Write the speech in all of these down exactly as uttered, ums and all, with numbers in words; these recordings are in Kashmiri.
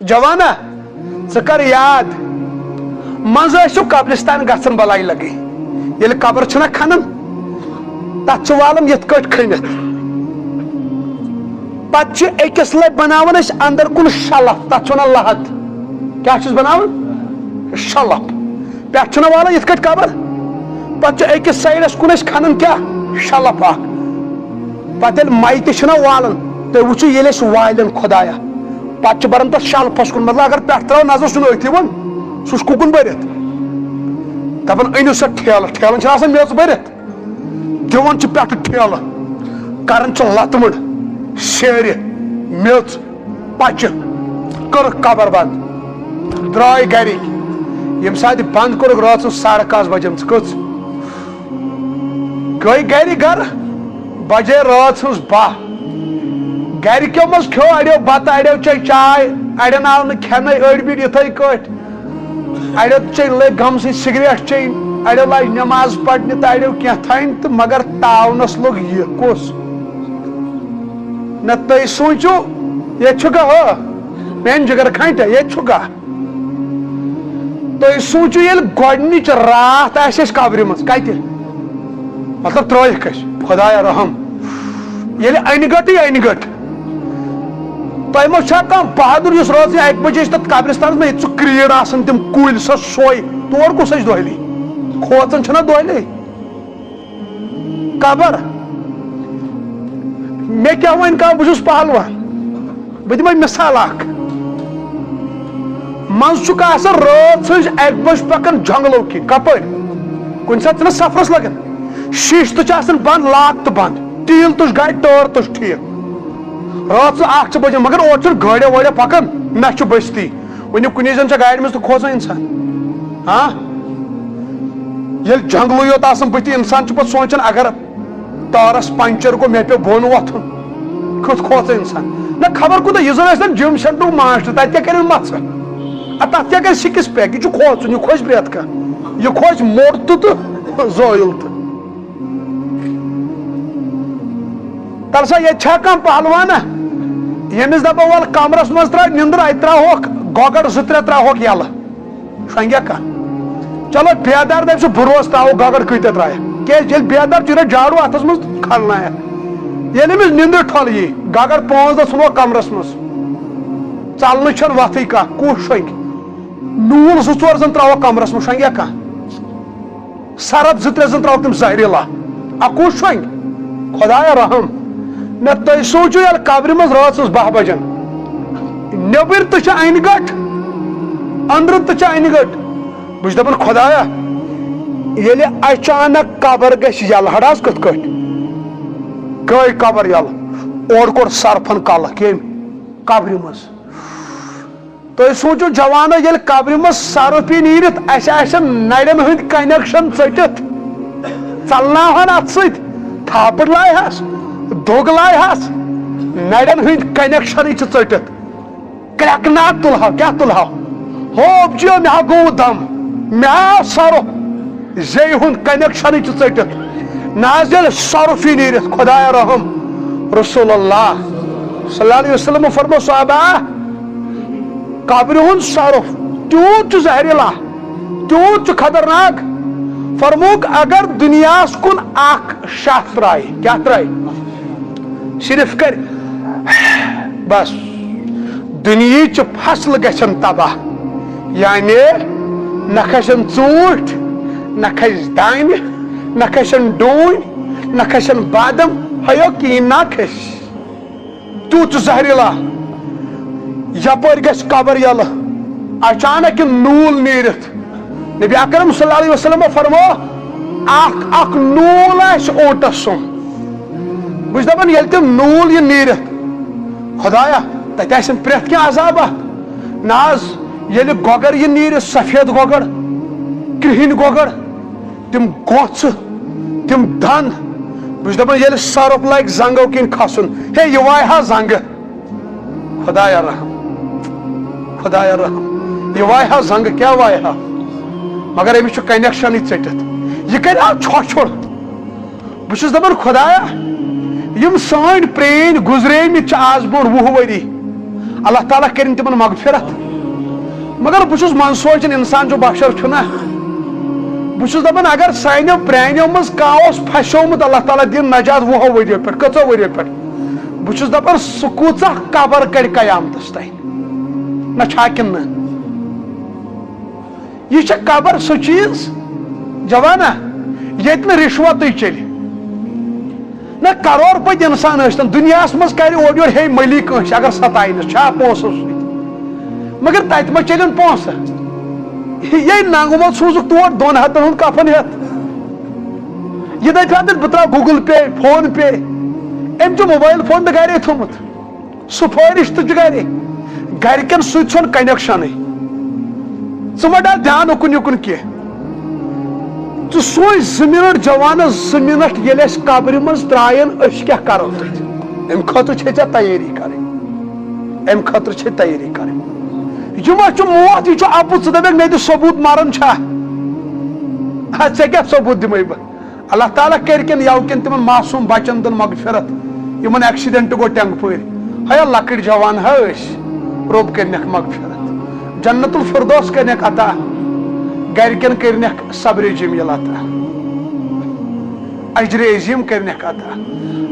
جوانا، ژٕ کر یاد، منٛزٕ ٲسِو قبرستان گژھان بلاے لگٕنۍ۔ ییٚلہِ قبر چھِنہ کھنان، تتھ چھِ والان یِتھ کٲٹھۍ کھٔنِتھ۔ پتہٕ چھِ أکِس لَٹہِ بناوان أسۍ اندر کُن شلف، تتھ چھِ ونان لحد۔ کیٛاہ چھِس بناوان؟ شلف۔ پٮ۪ٹھٕ چھِنہ والان یِتھ کٲٹھۍ قبر، پتہٕ چھِ أکِس سایڈس کُن أسۍ کھنان کیٛاہ؟ شلف اکھ۔ پتہٕ ییٚلہِ میتہِ چھِنہ والان، تُہۍ وٕچھِو ییٚلہِ أسۍ والن خۄدایا، پتہٕ چھِ بران تتھ شلفس کُن، مطلب اگر پٮ۪ٹھٕ ترٛاوو نظر سُہ چھُنہٕ أتھۍ یِوان، سُہ چھُ کُکُن بٔرِتھ۔ دپان أنِو سا ٹھیلہٕ، ٹھیلن چھِنہٕ آسان میٚژ بٔرِتھ، دِوان چھِ پٮ۪ٹھٕ ٹھیلہٕ، کران چھِ لتہٕ مٕڑ، سیرِ، میٚژ، پچہِ، کٔرٕکھ قبر بند، درٛاے گرِکۍ۔ ییٚمہِ ساتہٕ بند کوٚرُکھ رٲژ سٕنٛز ساڑٕ کاہ آسہٕ بجیمژٕ، کٔژ؟ گٔے گرِ گرٕ، بجے رٲژ ہٕنٛز باہ۔ گرِکیو منٛز کھیوٚو اڑیو بتہٕ، اڑیو چے چاے، اڑٮ۪ن آو نہٕ کھٮ۪نَے، أڑۍ بیٖٹھۍ یِتھَے کٲٹھۍ۔ اڑیو چے، لٔگۍ غمسٕے سگریٹ چیٚنۍ، اڑیو لاج نٮ۪ماز پرنہِ تہٕ اڑیو کینٛہہ تھاینہِ تہٕ مگر تاونس لوٚگ یہِ۔ کُس؟ نہ تُہۍ سوٗنٛچِو، ییٚتہِ چھُکھا ہُہ میٛانہِ جگر کھانٛٹہِ، ییٚتہِ چھُکھا؟ تُہۍ سوٗنٛچِو، ییٚلہِ گۄڈٕنِچ راتھ آسہِ اَسہِ قبرِ منٛز، کَتہِ؟ مطلب ترٛٲیِکھ أسۍ، خۄدایا رحم۔ ییٚلہِ اَنہِ گٔٹٕے اَنہِ گٔٹ، تۄہہِ ما چھا کانٛہہ بہادُر یُس رٲژ اَکہِ بجے چھِ تَتھ قبرِستانَس منٛز، ییٚتہِ سُہ کرٛیٖڈ آسان، تِم کُلۍ سۄ سۄے، تور کُس اَسہِ دۄہلی؟ کھوژان چھِنہ دۄہلی؟ قبر۔ مےٚ کیٛاہ وَنہِ کانٛہہ، بہٕ چھُس پہلوان، بہٕ دِمے مثال اکھ۔ منٛزٕ چھُکھ آسان رٲژ ہٕنٛز اَکہِ بجہِ پکان جنگلو کِنۍ، کپٲرۍ؟ کُنہِ ساتہٕ چھِنہ سفرس لگان، شیٖشہٕ تہِ چھِ آسان بنٛد، لاک تہٕ بنٛد، تیٖل تُج گاڑِ، ٹٲر تُج ٹھیٖک۔ رٲژ اکھ چھِ بجان، مگر اورٕ چھُنہٕ گٲڑیو وٲڑیو پکان، نہ چھُ بستی۔ وۄنۍ کُنی زٔنۍ چھا گاڑِ منٛز تہٕ کھوژان انسان؟ ہاں؟ ییٚلہِ جنگلٕے یوت آسان بٕتھِ، انسان چھُ پتہٕ سونٛچان، اگر تارس پنچر گوٚو، مےٚ پیوٚو بۄن وۄتھُن، کیُتھ کھوژان انسان۔ نہ خبر کوٗتاہ، یہِ زن ٲسۍ تن جم سینٹرُک ماسٹر، تتہِ کیٛاہ کرن مژھٕ؟ ا، تتھ کیٛاہ کرِ سِکِس پیک؟ یہِ چھُ کھوژُن، یہِ کھوژِ پرٛٮ۪تھ کانٛہہ، یہِ کھوژِ موٚٹ تہٕ تہٕ زٲیُل تہٕ۔ تَلہٕ سا، ییٚتہِ چھا کانٛہہ پہلوانا، ییٚمِس دَپو وَلہٕ کَمرَس منٛز ترٛاو نِندٕر، اَتہِ ترٛاوہوکھ گۄگَر زٕ ترٛےٚ ترٛاوہوکھ یَلہٕ، شۄنٛگیٛا کانٛہہ؟ چلو، بیدار دَپہِ سُہ، بہٕ روزٕ، ترٛاوو گۄگَر کۭتیٛاہ ترٛایَکھ؟ کیٛازِ ییٚلہِ بیدار چھُ، یہِ رَٹہِ جاڑوٗ اَتھَس منٛز تہٕ کھَلنایَکھ۔ ییٚلہِ أمِس نِندٕر ٹھۄل یی، گۄگَر پانٛژھ دَہ ژھٕنوکھ کَمرَس منٛز، ژَلنٕچ چھَنہٕ وَتھٕے کانٛہہ، کُس شۄنٛگہِ؟ نوٗل زٕ ژور زَن ترٛاوہوکھ کَمرَس منٛز، شۄنٛگیٛا کانٛہہ؟ سرد زٕ ترٛےٚ زن ترٛاوکھ تِم زہریلا۔ اکوٗ شۄنٛگۍ۔ خۄدایا رحم۔ نہ تُہۍ سوٗنٛچِو ییٚلہِ قبرِ منٛز رٲژ ہٕنٛز باہ بجن، نیٚبٕرۍ تہِ چھِ انہِ گٔٹ، أنٛدرٕ تہِ چھِ انہِ گٔٹ۔ بہٕ چھُس دپان خۄدایا، ییٚلہِ اچانک قبر گژھِ یلہٕ، ہڑ حظ کِتھ کٲٹھۍ؟ گٔے قبر یلہٕ، اورٕ کوٚر سرپھن کلہٕ کٔمۍ؟ قبرِ منٛز۔ تُہۍ سوٗنٛچِو جوانو، ییٚلہِ قبرِ منٛز سرُپھ یی نیٖرِتھ، اَسہِ آسن نرٮ۪ن ہٕنٛدۍ connection ژٔٹِتھ، ژلناوہن اتھ سۭتۍ، تھاپڑ لایہس، دُگ لایہس، نرٮ۪ن ہٕنٛدۍ connectionٕے چھِ ژٔٹِتھ۔ کرٛٮ۪کناہ تُلہو، کیٛاہ تُلہو؟ ہوپ جیو، مےٚ ہا گوٚو دم، مےٚ آو سرُپھ۔ زیٚیہِ ہُنٛد connectionٕے چھُ ژٔٹِتھ۔ نہ حظ، ییٚلہِ سرُپھ یی نیٖرِتھ، خۄدایا رحم، رسول اللہ صلی اللہ علیہ وسلم فرمو، صحابہ، قبرِ ہُنٛد سرُپھ تیوٗت چھُ زہریلا، تیوٗت چھُ خطرناک۔ فرمووُکھ، اگر دُنیاہَس کُن اکھ شاہ ترٛایہِ، کیٛاہ ترٛایہِ؟ صرف کرِ بس، دُنیہٕچ فصل گژھن تباہ، یعنی نہ کھسن ژوٗنٛٹھۍ، نہ کھسہِ دانہِ، نہ کھسن ڈوٗنۍ، نہ کھسن بادم، ہیو کِہیٖنۍ نہ کھسہِ۔ تیُتھ زہریلا، یپٲرۍ گژھِ قبر یلہٕ، اچانک یہِ نوٗل نیٖرِتھ۔ نبی اکرم صلی اللہ علیہ وسلم فرمو، اکھ اکھ نوٗل آسہِ اوٗنٹس سُم۔ بہٕ چھُس دَپان، ییٚلہِ تِم نوٗل یہِ نیٖرِتھ، خۄدایا، تَتہِ آسن پرٛٮ۪تھ کینٛہہ عذاب اَتھ۔ نہ حظ، ییٚلہِ گۄگَر یہِ نیٖرِتھ، سفید گۄگَر، کرٛہِنۍ گۄگَر، تِم گوژھٕ، تِم دَن، بہٕ چھُس دَپان، ییٚلہِ سۄرُپھ لَگہِ زنٛگو کِنۍ کھَسُن، ہے، یہِ وایہِ ہا زنٛگہٕ۔ خۄدایا رحم، خۄدایا رحم، یہِ وایہِ ہا زنٛگہٕ، کیٛاہ وایہِ ہا؟ مگر أمِس چھُ connectionٕے ژٔٹِتھ۔ یہِ کَرِ ہا ژھۄچھُر۔ بہٕ چھُس دَپان، خۄدایا، یِم سٲنۍ پرٛٲنۍ گُزریمٕتۍ چھِ آز برٛونٛٹھ وُہ ؤری، اللہ تعالیٰ کٔرِن تِمن مغفرت۔ مگر بہٕ چھُس منٛدٕ سونٛچان، انسان چھُ، بشر چھُ نا، بہٕ چھُس دپان، اگر سانیو پرٛانیو منٛز کانٛہہ اوس پھسیومُت، اللہ تعالیٰ دِن نجات وُہو ؤریو پٮ۪ٹھ، کٔژو ؤریو پٮ۪ٹھ، بہٕ چھُس دپان، سُہ کۭژاہ قبر کڑِ قیامتس تام؟ نہ چھا کِنہٕ نہ؟ یہِ چھےٚ قبر سُہ چیٖز، جوانا، ییٚتہِ نہٕ رِشوَتٕے چَلہِ۔ نہ، کرور پٔتۍ اِنسان ٲسۍتَن، دُنیاہَس منٛز کَرِ اورٕ یورٕ ہے مٔلی کٲنٛسہِ، اگر ستاینَس، چھا پونٛسَس سۭتۍ؟ مگر تَتہِ ما چَلن پونٛسہٕ؟ یے ننٛگہٕ وول سوٗزُکھ تور دۄن ہَتَن ہُنٛد کفن ہٮ۪تھ۔ یہِ دَپہِ ہا تیٚلہِ، بہٕ ترٛاوٕ Google Pay، PhonePe۔ أمۍ چھُ موبایل فون تہِ گَرے تھوٚمُت۔ سفٲرِش تہِ چھُ گرِ، گرِکٮ۪ن سۭتۍ چھُنہٕ کنیکشنٕے۔ ژٕ مہ ڈال دھیان اُکُن یُکُن کینٛہہ۔ ژٕ سوٗنچ زٕ منٹ، جوانس، زٕ منٹ ییٚلہِ اَسہِ قبرِ منٛز ترٛایَن، أسۍ کیٛاہ کرو تَتہِ؟ اَمہِ خٲطرٕ چھے ژےٚ تیٲری کرٕنۍ، اَمہِ خٲطرٕ چھے تیٲری کرٕنۍ۔ یہِ ما چھُ موت، یہِ چھُ اَپُز۔ ژٕ دَپکھ مےٚ دِ ثبوٗت، مران چھا؟ ہا، ژےٚ کیٛاہ ثبوٗت دِمَے بہٕ؟ اللہ تعالیٰ کٔرِکٮ۪ن یَوٕ کٮ۪ن تِمن معصوٗم بچن دِن مغفرت، یِمن ایکسیڈنٹ گوٚو ٹٮ۪نٛگہٕ پٲرۍ۔ ہیا لۄکٕٹۍ جوان ہا ٲسۍ، رۄب کٔرنکھ مغفرت، جنت الفردوس کٔرنکھ عطا، گرِکٮ۪ن کٔرنکھ صبر جمیل عطا، اجر عظیم کٔرنکھ عطا۔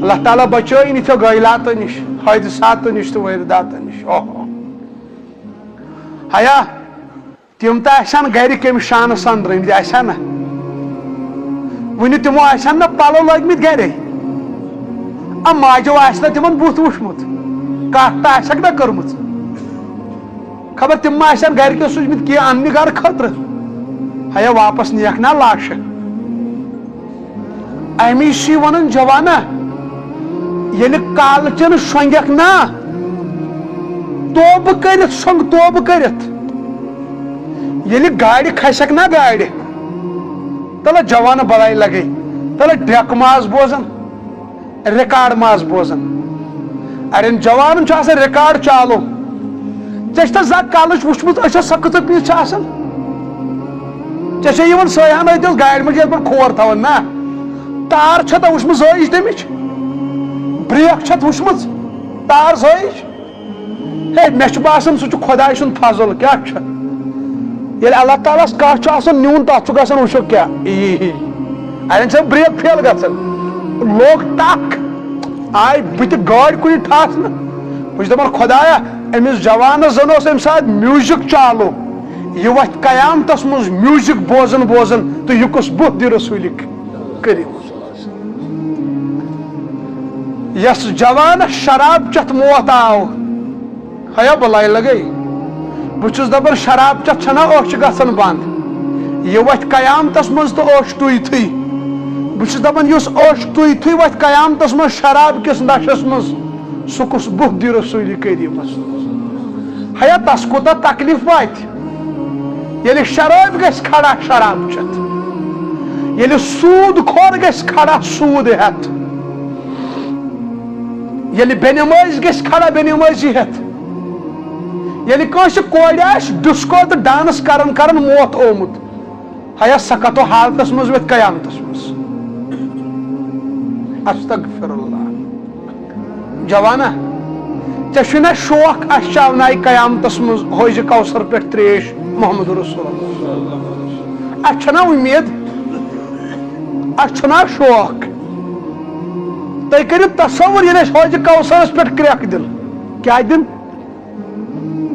اللہ تعالیٰ بچٲیِن یِتھیو غٲیلاتو نِش، حٲدثاتو نِش تہٕ وٲرداتو نِش۔ اوہو۔ ہیا تِم تہِ آسن گرِ کمہِ شانہٕ سان درٲمٕتۍ، آسن نہ؟ وُنہِ تِمو آسن نہ پلو لٲگمٕتۍ گرے۔ اَ ماجو آسہِ نہ تِمن بُتھ وُچھمُت، کتھ تہِ آسٮ۪کھ نہ کٔرمٕژ۔ خبر تِم ما آسن گرِکیو سوٗزمٕتۍ کینٛہہ اننہِ گرٕ خٲطرٕ۔ ہیا واپس نِیَکھ نا لاشہٕ۔ امی چھُ ونان جوانا، ییٚلہِ کالہٕ چن شۄنگکھ نا، توبہٕ کٔرِتھ شۄنگ، توبہٕ کٔرِتھ۔ ییٚلہِ گاڑِ کھسکھ نا گاڑِ، تلہٕ جوانہٕ بلاے لگے، تلہٕ ڈیکہٕ ماز بوزان، ریکارڈ ماز بوزان۔ اڑٮ۪ن جوانن چھُ آسان ریکارڈ چالو۔ ژےٚ چھےٚ زانٛہہ کلٕچ وٕچھمٕژ أچھس سۄ کۭژاہ پیٖژ چھِ آسان؟ ژےٚ چھےٚ یِوان سۄے ہن أتھۍ اوس گاڑِ منٛز یتھ پٮ۪ٹھ کھور تھاوان نا؟ تار چھےٚ تۄہہِ وٕچھمٕژ زٲیِج تمِچ؟ بریک چھتھ وٕچھمٕژ تار زٲیِج؟ ہے، مےٚ چھُ باسان سُہ چھُ خۄداے سُنٛد فضل۔ کیٛاہ چھُ؟ ییٚلہِ اللہ تعالیٰ ہس کانٛہہ چھُ آسان نیُن، تتھ چھُ گژھان وٕچھو کیٛاہ۔ یی، یی۔ اڑٮ۪ن چھےٚ بریک فیل گژھان۔ لوٚگ ٹکھ، آے بہٕ تہِ گٲڑۍ کُنہِ ٹھاس نہٕ۔ بہٕ چھُس دپان، خۄدایا، أمِس جوانس زن اوس امہِ ساتہٕ میوٗزک چالو، یہِ وتھِ قیامتس منٛز میوٗزک بوزان بوزان، تہٕ یہِ کُس بُتھ دِ رسوٗلِ کریم۔ یس جوانس شراب چتھ موت آو، ہیا بلاے لگے۔ بہٕ چھُس دپان، شراب چتھ چھنا أچھ گژھان بنٛد؟ یہِ وتھِ قیامتس منٛز تہٕ أچھ ٹُیتھٕے۔ بہٕ چھُس دپان، یُس أچھ ٹُیتھٕے وتھِ قیامتس منٛز شراب کِس نشس منٛز، سُہ کُس بُتھ دِ رسوٗلِ کریٖمس؟ ہیا تس کوٗتاہ تکلیف واتہِ، ییٚلہِ شرٲبۍ گژھِ کھڑا شراب چتھ، ییٚلہِ سوٗد خور گژھِ کھڑا سوٗد ہٮ۪تھ، ییٚلہِ بے نمٲزۍ گژھِ کھڑا بے نمٲزی ہٮ۪تھ، ییٚلہِ کٲنٛسہِ کورِ آسہِ ڈسکو تہٕ ڈانس کران کران موت آمُت، ہیا سۄ کتھو حالتس منٛز وتھِ قیامتس منٛز۔ استغفر اللہ۔ جوانا، ژےٚ چھُے نا شوق اَسہِ چاونایہِ قیامتس منٛز حوضِ کوثر پٮ۪ٹھ تریش محمد رسول اللہ؟ اَسہِ چھَنا اُمید؟ اَسہِ چھُنا شوق؟ تُہۍ کٔرِو تصور، ییٚلہِ اَسہِ حوضِ کوثرس پٮ۪ٹھ کرٛٮ۪کھ دِن، کیٛاہ دِن؟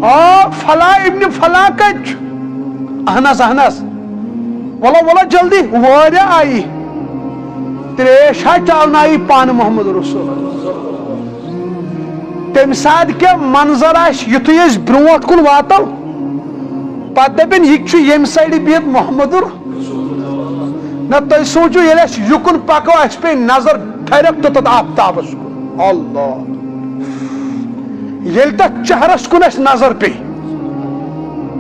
آ، فلاں ابن فلاں کتہِ چھُ؟ اہن حظ، اہن حظ۔ وَلو، وَلو، جلدی، واریاہ آیی۔ تریش ہا چاونایی پانہٕ محمد رسول۔ تَمہِ ساتہٕ کیٛاہ منظر آسہِ، یُتھُے أسۍ برونٛٹھ کُن واتو، پتہٕ دَپن، "یہِ تہِ چھُ ییٚمہِ سایڈٕ بِہِتھ محمد ر-" نہ، تُہۍ سوٗنٛچِو، ییٚلہِ اَسہِ یُکُن پَکو، اَسہِ پیٚیہِ نظر direct تَتھ آفتابَس کُن۔ اللہ! ییٚلہِ تَتھ چہرَس کُن اَسہِ نظر پیٚیہِ،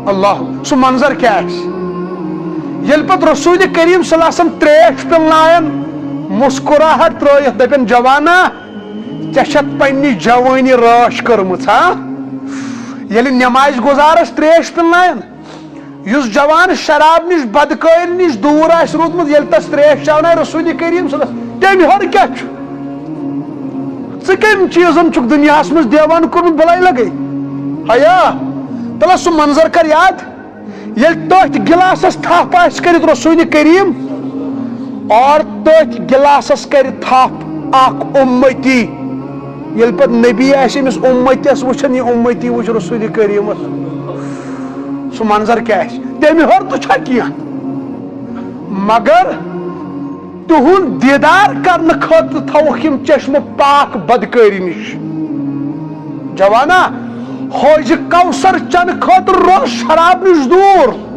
اللہ، سُہ منظر کیٛاہ آسہِ؟ ییٚلہِ پَتہٕ رسول کریم صلی اللہ علیہ وسلم ترٛیش پِلناون، مسکراہٹ ترٲیِتھ دَپن، "جوانا، ژےٚ چھَتھ پننہِ جوٲنی رٲچھ کٔرمٕژ، ہا؟" ییٚلہِ نمازِ گُزارَس ترٛیش پِلناون، یُس جوان شراب نِش بدکٲری نِش دوٗر آسہِ روٗدمُت، ییٚلہِ تَس ترٛیش چاونایہِ رسول کریم صلی اللہ علیہ وسلم، تٔمۍ ہیوٚر کیٛاہ چھُ؟ ژٕ کَمہِ چیٖزَن چھُکھ دُنیاہَس منٛز دیوان کوٚرمُت، بَلاے لَگے؟ حیا، تَلہ سُہ منظر کر یاد، ییٚلہِ تٔتھۍ گِلاسَس تھپھ آسہِ کٔرِتھ رسول کریم، اور تٔتھۍ گِلاسَس کَرِ تھپھ اکھ اُمتی۔ ییٚلہِ پتہٕ نبی آسہِ أمِس اُمتِس وٕچھان، یہِ اُمتی وٕچھ رسول کریمس، سُہ منظر کیٛاہ آسہِ؟ تٔمۍ ہیوٚر تہٕ چھا کینٛہہ؟ مگر تِہُنٛد دیٖدار کرنہٕ خٲطرٕ تھاوکھ یِم چشمہٕ پاک بدکٲری نِش۔ جوانا، حوض کوثر چنہٕ خٲطرٕ روز شراب نِش دوٗر۔